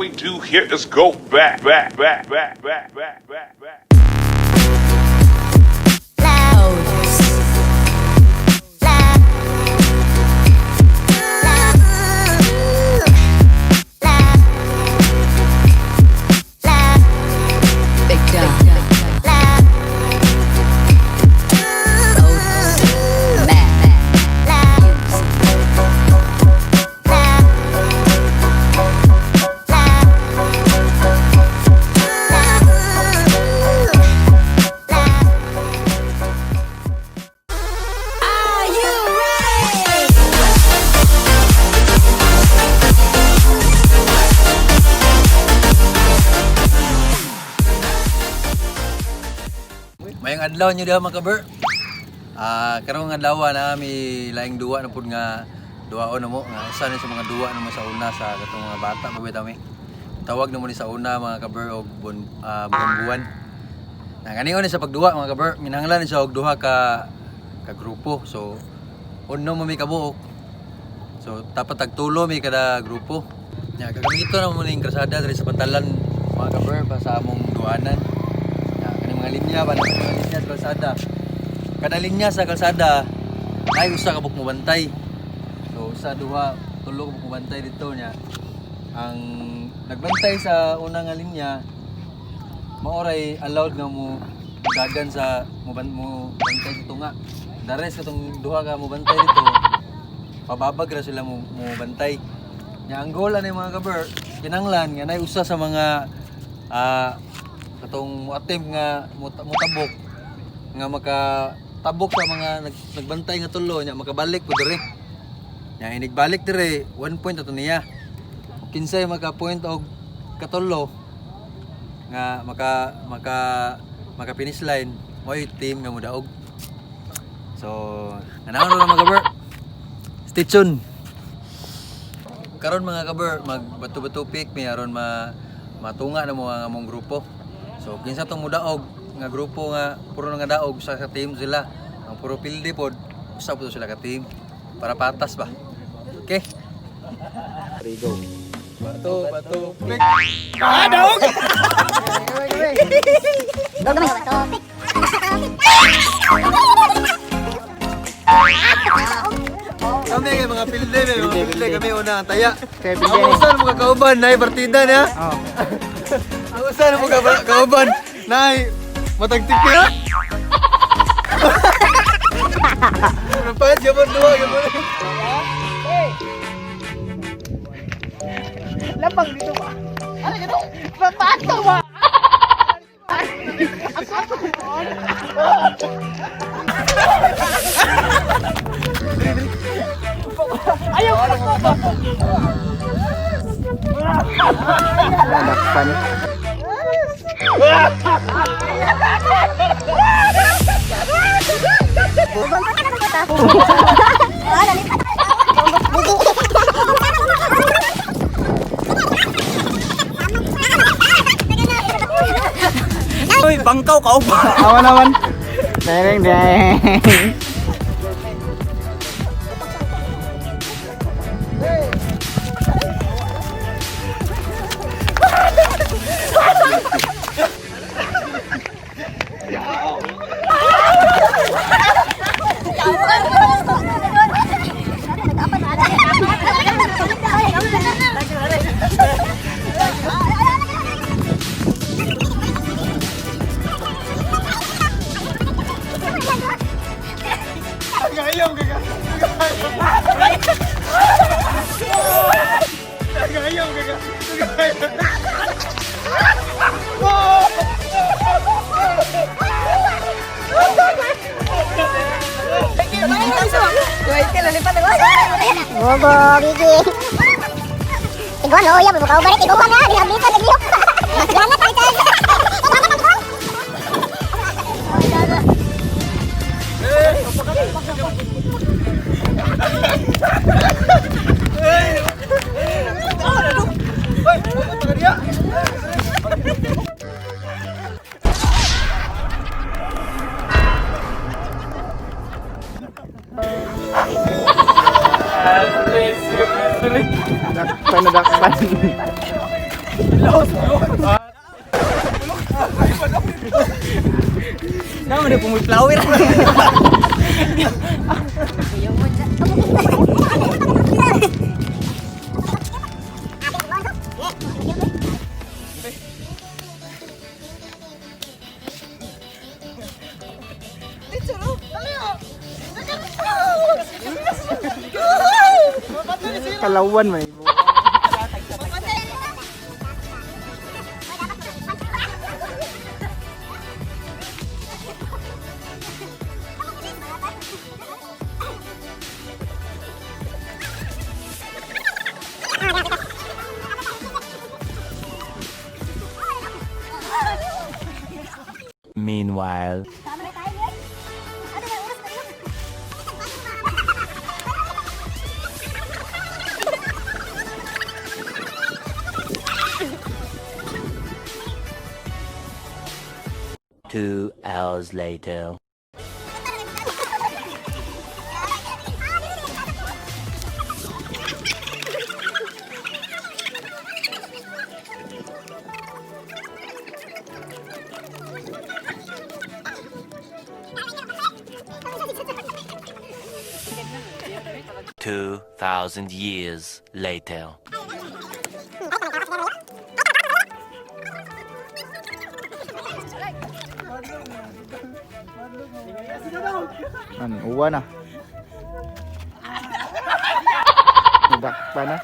We do here is go back, back, back, back, back, back, back, back. Big dog. Are you ready? Mayong adlaw nyo diha mga kaber. Karong adlaw na mi laing duwa na pud nga duwaon na mo nga usa ni sa mga duwa na mo sa una sa katong mga bata pa bitaw mi. Tawag na mo ni sa una, mga kaber, og bombuan. Na kaningon ni sa pagduwa, mga kaber, minahanglan ni siya og duha ka ka grupo. So uno mo mi kabuok. So dapat tagtulo mi kada grupo. Nya gagamiton na mo ning krasada diri sa pantalan, mga kaber, pa sa among duanan. Ya, kaning mga linya ba, mga linya sa kalsada. Kada linya sa kalsada ay usa ka buok mobantay. So usa, duha, tulo ka buok mobantay dito nya. Ang nagbantay sa una nga linya maoray allowed nga mo dagan sa mo bantay sa tunga. The rest katong duha ka mo bantay dito, pababag ra sila mo bantay. Nya ang goal ani, mga kaber, kinanglan nga nay usa sa mga katong mo attempt nga motabok nga makatabok sa mga nagbantay nga tulo nya makabalik po diri. Nya inigbalik diri, 1 point ato niya. Kinsay maka point og katulo nga maka maka maka finish line, mo'y team nga modaog. So, nanahon ra, mga kaber. Stay tuned. Karon, mga kaber, magbato-bato pick mi aron matunga na mo ang among grupo. So kinsa tong mudaog nga grupo nga puro nga daog, usa ka team sila. Ang puro pildi pod, usa pod sila ka team para patas ba. Okay? Go. Bato, bato, pick. Go gamay bato pick. Kami kay mga pilde, may mga pilde kami una ang taya. Ang usan mo kakauban, nay partida niya. Ang usan mo kauban, nay matagtipi. Napayat gabon duha gabon. Lamang dito ba? Ano gito? Papato ba? Ayaw ko na ba? Uy, bangkaw ka ba? Awan awan. Dereng deng. Gayong gaga. Gayong gaga. Bobo gigi. Tiguan oh ya buka balik tiguan na dihabitan lagi. Jangan tayo. Hoy, pupunta ka diya. Dakpan na dakpan. Naman na pumoy flower. Kalawan man. Meanwhile. 2 hours later. 2,000 years later. Ano, uwa na. Nagdakpa na.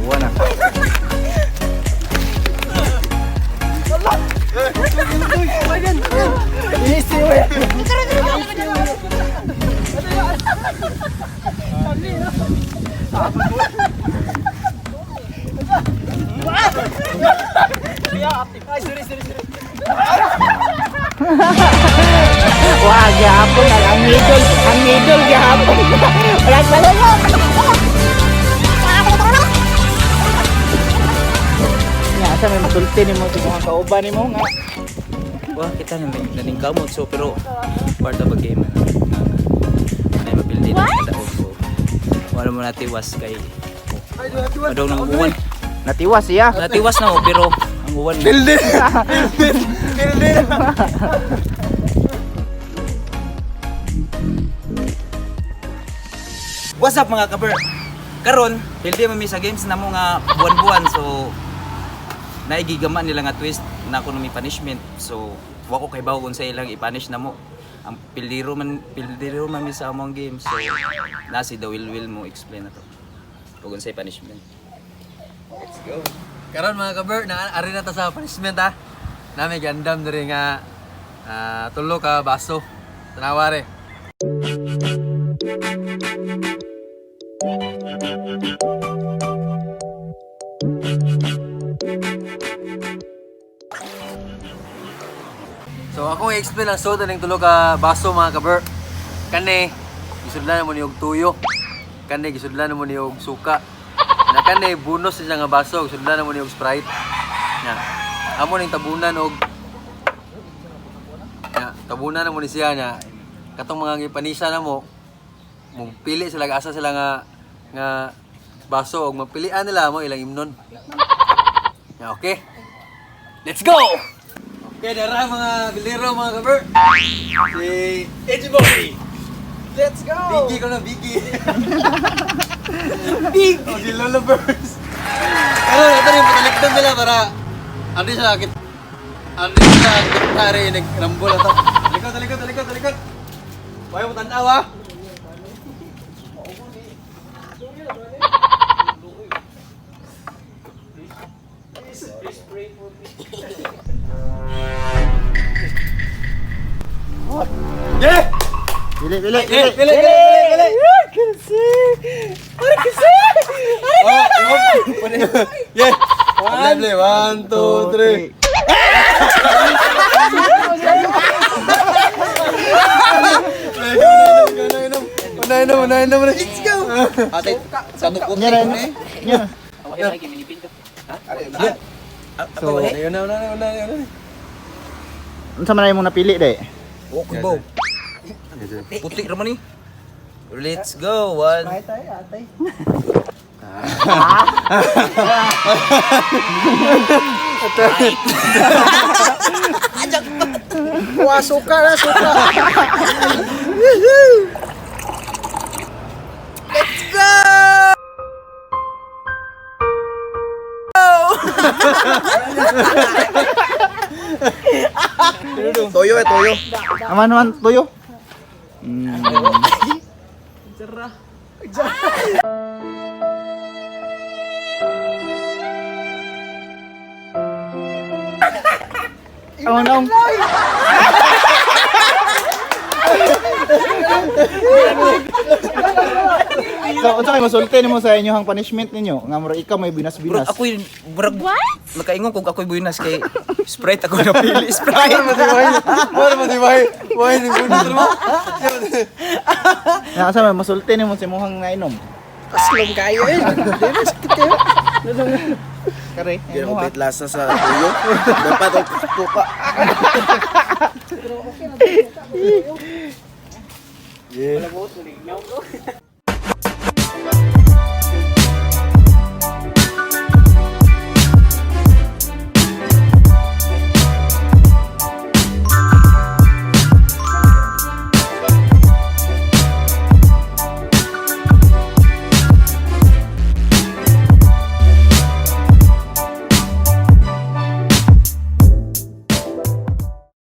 Uwa na. Easy way. Wah, gihapon ang middle, ang middle gihapon. Wala pa Nga, asa may masulti nimo sa mga kauban nimo nga. Wah, kita na may naning kamot so pero part of a game na. Na mapildi na sa daog so. Wala mo natiwas kay Madong ng uwan. Natiwas siya. Natiwas na mo pero ang uwan. What's up mga kaber? Karon, pildi mami sa games na mo nga buwan-buwan so naigigama nila nga twist na kuno may punishment. So wa ko kay bawo sa ilang i-punish na mo. Ang pildiro man mi sa among game. So na si The Will Will mo explain na to. Kung unsay punishment. Karon mga kaber, na ari na ta sa punishment ha. Nami gandam diri nga tulo ka baso. Tanawa re. So ako i-explain ang soda ning tulo ka baso mga kaber. Kani gisudlan mo ni og tuyo. Kani gisudlan mo ni og suka. Na kani bonus siya nga baso, gisudlan mo ni og Sprite. Na. Amo ning tabunan og na, tabunan na mo ni siya na katong mga gipanisa na mo pili sila asa sila nga nga baso og mapilian nila mo ilang imnon. Na, okay? Let's go! Okay, dara mga bilero mga kaber. Si Edgy Boy. Let's go. Biggie ko na Biggie. Big. O si Lolo Burns. Pero ito rin patalikdan nila para Andi sa sakit. Andi sa sakit tari nagrambol ato. Likod, likod, likod, likod. Wayo mo tanaw ah. Yeah! Dili, dili, dili. Pili, pili, pili, pili. Yeah. One, play. 1, 2, 3. Una inom, let's go. Ate, sa bukod Nya rin. Nya. So, una, una, una, una. Unsa man imong napili day? Okay, bo. Puti ra man ni. Let's go. One. Wah, suka na, suka. Toyo eh, toyo. Aman man toyo. Aman ang. So, unsa kay masulti nimo sa inyohang punishment ninyo? Nga mura ikaw may Bro, binas-binas. ako'y murag nakaingon kung ako'y buinas kay Sprite ako napili. Sprite. Wala mo di ba? Why ni mo? Nga asa may masulti nimo sa imong nainom? Aslom kayo eh. Di na sakit kayo. Kare, imo ha. lasa sa tuyo. Dapat ang tuka.